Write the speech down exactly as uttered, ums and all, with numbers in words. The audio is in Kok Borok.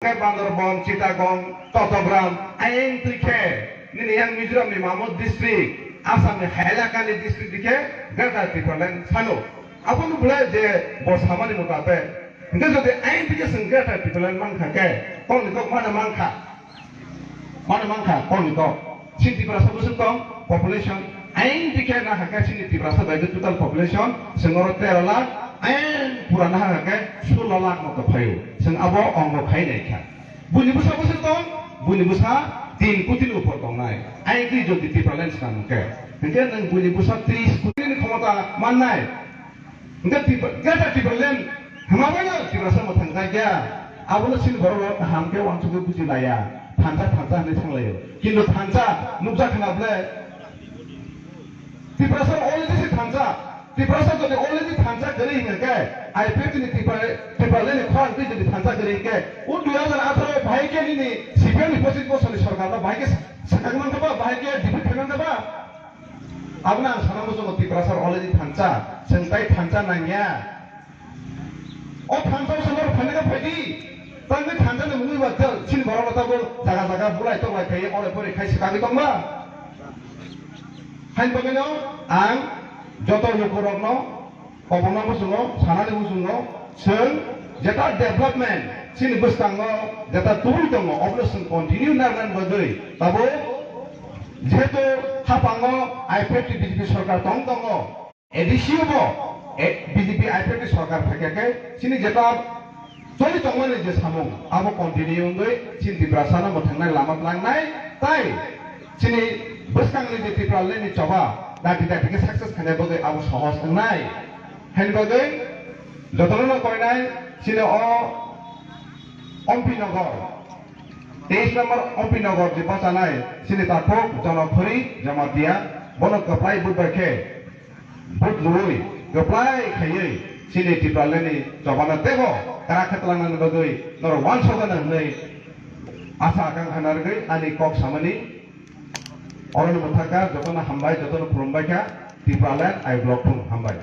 Bandarban, Chittagong, Chattogram, ayang twi khe nini yang Mizoram ni Mamot district, Assam ni Hailakandi district dikhe Greater Tipraland sano. Abono bwle je bo samani mutabek. Hingke jodi ayang twi khe chwng Greater Tipraland mankha khe, tongni kok mano mankha. Mano mankha, tongni kok. Chini Tiprasa bwswk tong, population, ayang dikhe na hakhe chini Tiprasa bai total population, chwng oro tero lakh, ayang pura na hakhe solo lakh moto phaio. Chwng abo ongo khai nai kha. Buini bwsa bwswk tong, buini bwsa tin koti ni upor tongnai. Ayang twi jodi Tipraland swnam khe. Hingke nwng buini bwsa tris koti ni khomota mannai. Hingke Tipra-, Greater Tipraland hwnma bai no Tiprasa mwthang jak ya. Abono chini borok rok kaham khe uansugwi buji laya. Thansa, thansa hwnwi thang laio. Kintu thansa nukjak khna bwle Tiprasa already se thansa. Tiprasa jodi already thansa kwrwi hingkhe, I P F T ni Tipra-, Tipraland ni khorang twi jodi thansa kwrwi hingkhe, o dui hajar atharo bahai khe nini C P M ni pochis bosorni sorkar no bahai khe sakang mankha ba, bahai khe defeat khe mankha ba? Abono ang sana muchungo Tiprasa already thansa, chwng tai thansa nangya. O thansa o salo phaina phaidi, tangwi thansa ni mungwi ba tel, chini borok no tabuk jaga jaga bulai toklai khai, ore pore khai swkagwi tongma. Hain bagwino ang joto lukurokno Obono muchungo, sanani muchungo, chwng jeta development, chini bwskango jeta tubui tongo, obono chwng continue narwknani bagwi tabuk jehetu haphango I P F T B J P sorkar tong tongo, A D C o bo, eh, B J P I P F T sorkar phaikha khe chini jeta choli tongmani je samung, abo continue wngwi chini Tiprasano mwthangnai lama tlangnai, tai chini bwskangni je Tipralandni choba dati dati khe success khaina bagwi abo sohos wngnai. Haini bagwi jotono no koinai chini o Ompi Nogor, teis number Ompi Nogor je bachanai chini takhuk Jonokhori Jamatia, bono kwplai budbai khe But lui, kwplai khaiwi chini Tipralandni chobano teibo kwrak khe twlangnani bagwi norok uansukgana hwnwi asa akang kha narwgwi ani kok samani oroni mwthangkha. Jotono hambai, jotono khulumbai kha. Tipraland I block thung hambai.